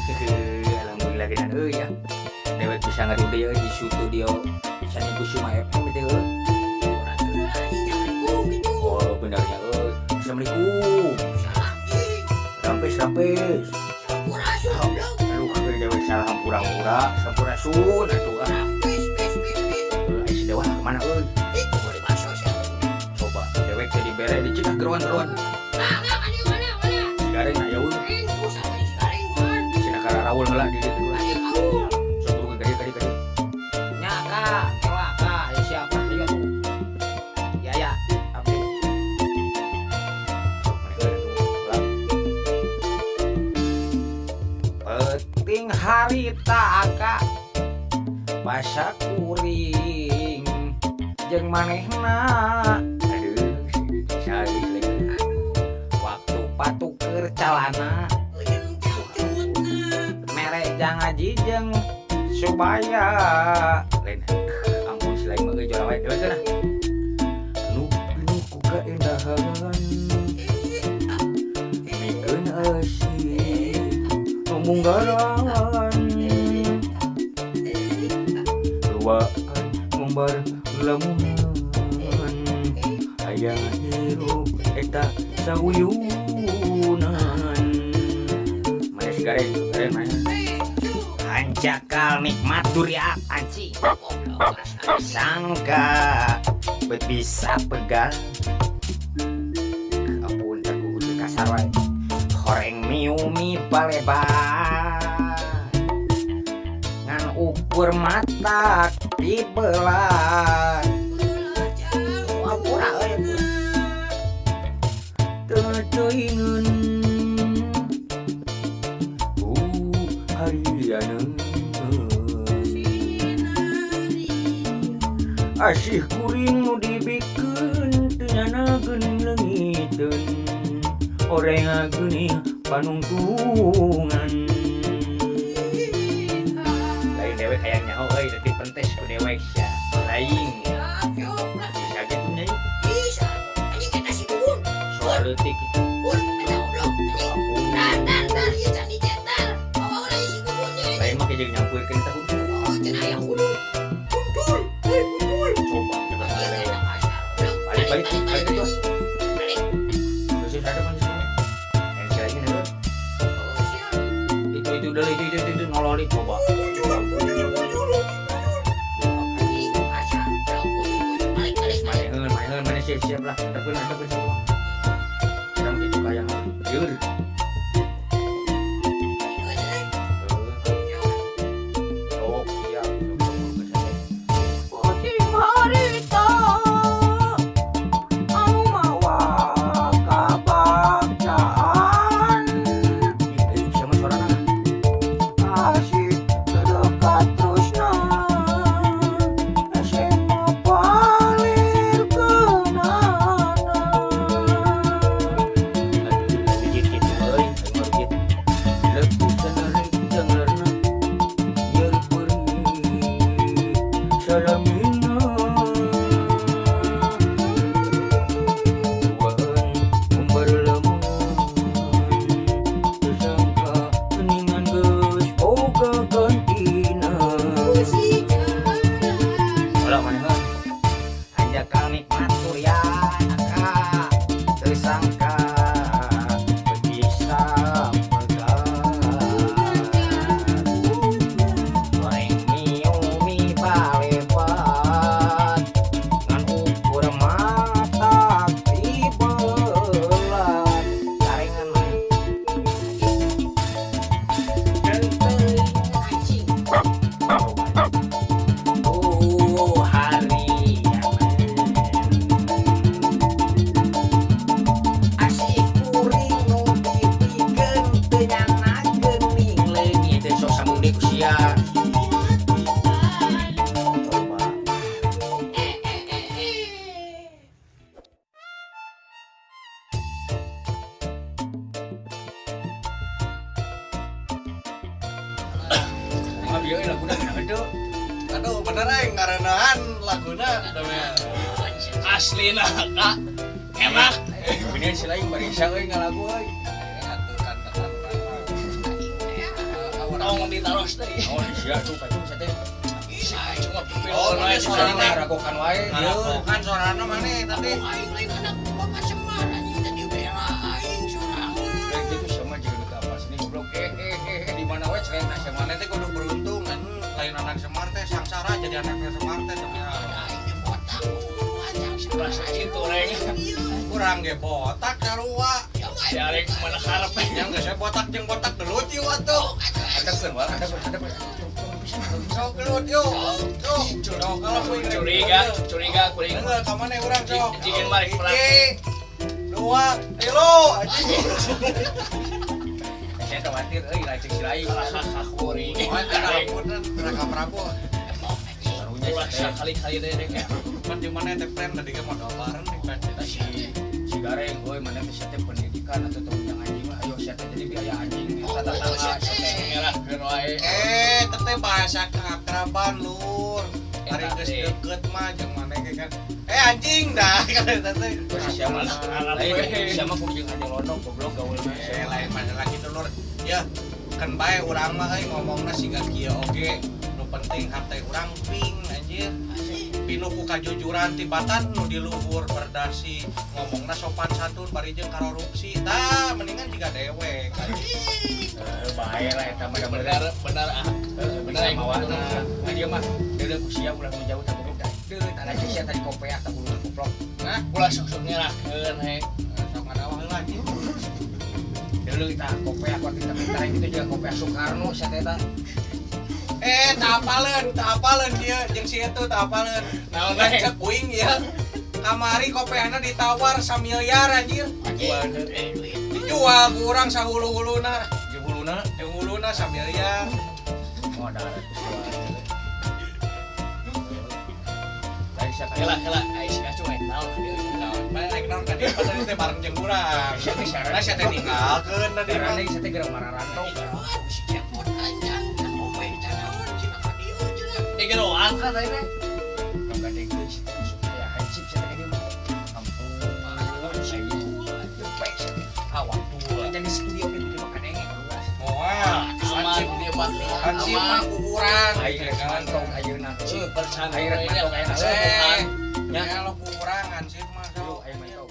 Hehe, alhamdulillah geuna euy ya. Dewek bisa ngadu deui euy di studio Sani Kusuma FM teh euy. Oh, benernya euy. Assalamualaikum. Rampes rampes. Aduh, euy dewek salah hampura-hampura, sampurasun atuh ah. Euy, si Dewa kemana euy? Coba dewek teh dibere di cina geruan-geruan. Si Gareng aya euy. Cina kararawul heula di dieu lah. Sok buru ka dieu ka dieu ka dieu. Nya ka, kela ka, ya siapa ayo tuh. Ya ya, abdi. Sok maneh atuh, ulah. Peuting harita aka basa kuring jeung manehna. Aduh, bisa lagi. Waktu patuker calana mere jangaji jeung subaya lain, ampun si lain mah euy jora wae dewek geuna nu nu ku kaendahan mikeun asih munggaran duaan ngumbar lamunan hayang hirup eta sauyunan. Mana si Gareng? Gareng mana? Hanjakal nikmat duriat anjing. Sangka bet bisa pegang. Ampun, aku udah kasar wae. Horeng miumi balebar. Ngan ukur mata dibelah. Ampura euy. Teu teuingeun ku harianeun asih kuring nu dibikeun teu nyana geuning leungiteun oreng geuning panungtungan lain dewek hayang nyaho euy teu pentes ku dewek sia lain bisa gitu nyai soal leutik gitu. Ampun lain mah jeung nyampuirkeun tah. Coba balik balik balik itu terus ada mana semua yang si lagi nih itu udah itu nololi coba. Maneun maneun mana siap siap lah tapi tapi semua sedang gitu kayak liur. Oh, siap. Peuting harita anu mawa kabagjaan. Ih, siapa suarana? Asik dekat terusna SMA palir kemana. Aduh, gitu euy, aing mah gitu. Lebih senarik janglarna nyeri perih salamina duaan umbar lamunan tersangka geningan geus boga gantina. Ulah manehan hanjakal nikmat surya aka tersangka bisa pegang goreng miumi balebat ngan ukur mata dibelat sarengan mah. Anjing. Oh, hari asih kuring nu dipikeun teu nyana geuning leungit teh sok sambung deui ku sia. Coba. Ah, bieu laguna geuna henteu. Aduh, bener aing ngarenahan laguna namanya. Aslina kak enak. Ini si lain barisa euy ngalagu euy. Tong ditaros deui. Oh, sia tuh kacung sia teh. Cuma pipil. Oh, mana Sorana ragokan wae lieur. Ngarakokan sorana maneh tadi. Aing lain anak Bapak Semar anjing tadi bela aing sorangan. Kayak gitu sama juga nu apa sini goblok. Di mana wae cerita sia mana Maneh teh kudu beruntung kan lain anak Semar teh sangsara jadi anaknya Semar teh demi Allah. Aing ge botak kuduan sangsara. Rasa itu reng. Kurang ge botak sarua. Si Areng mana karep. Yang geus we botak jeung botak gelut yeuh atuh. Hadapkeun wae, hadapkeun, hadapkeun. Sok gelut yuk. Sok. Sok kalau kuing Curiga, curiga kuring. Enggak, ka mana urang sok? Jigin balik perang. Hiji, dua, tilu, anjing. Saya khawatir euy lacik si lain. Kalah kuring. Oh, eta ampun Raka Prabu. Barunya Ulah si teh. sakali-kali deh reng. Kan di mana teh friend tadi ge modal bareng di kan. Si si Gareng euy mana teh sia teh pendidikan atau tong yang anjing lah ayo sia teh jadi biaya anjing eta tetangga sia teh. Ngerahkeun wae. Eh, teteh bahasa keakraban lur. Hari Eta geus teh. deket mah jeung maneh ge kan. Eh anjing dah kan eta teh. Terus sia mah Arab lain we. sia mah kudu jeung anjing londok goblok gaulna Eh sia mah. lain masalah gitu lur. Ya, kan bae urang mah euy ngomongna siga kieu oge. Nu penting hate urang ping anjir. Pinuh ku kajujuran tibatan nu di luhur berdasi ngomongna sopan santun bari jeung karorupsi. Tah mendingan jiga dewek anjing. Eh, bae lah eta mah da Benar, benar ah. bener Benar yang mawana. Nah dia mah deuleu ku sia ulah nu jauh tah goblok dah. Deuleu tah lacik sia tadi kopeah tah buluna goblok. Nah, Ulah sok-sok ngerahkeun he. sok ngadawah heula anjing. Deuleu tah kopeah kuat kita minta gitu juga kopeah Soekarno sia teh tah. Eh, tak apaleun, tak apaleun dia jeung si itu tak apaleun. Naon we? Cek uing ya. Kamari kopeahna ditawar samiliar anjir. Dijual ku urang sahulu-huluna. Jeung huluna Jeung huluna samiliar. modal Lain sia Kela kela ai si kacung rek naon ka dieu. Naon, bae rek naon ka dieu pas tadi teh bareng jeung urang. Sia teh Karena sia teh ninggalkeun tadi mah. Karena sia teh geura mararantau. Si cepot anjang can omeh can naon cenah ka dieu cenah. Digeroan kan tadi teh. Tong gadegkeun sia teh masuk aya hansip sia teh ka dieu mah. Ampun, aing cepet sia teh. Ah waktu. Jadi studio ge di kadenge luas. Moal. Aman dia mah. Hansip mah ku urang. Aing rek mantong ayeuna. Percaya Aing rek mantong ayeuna. Eh, Nya. nya lo ku urang hansip mah Yuk, sok. aing mantong.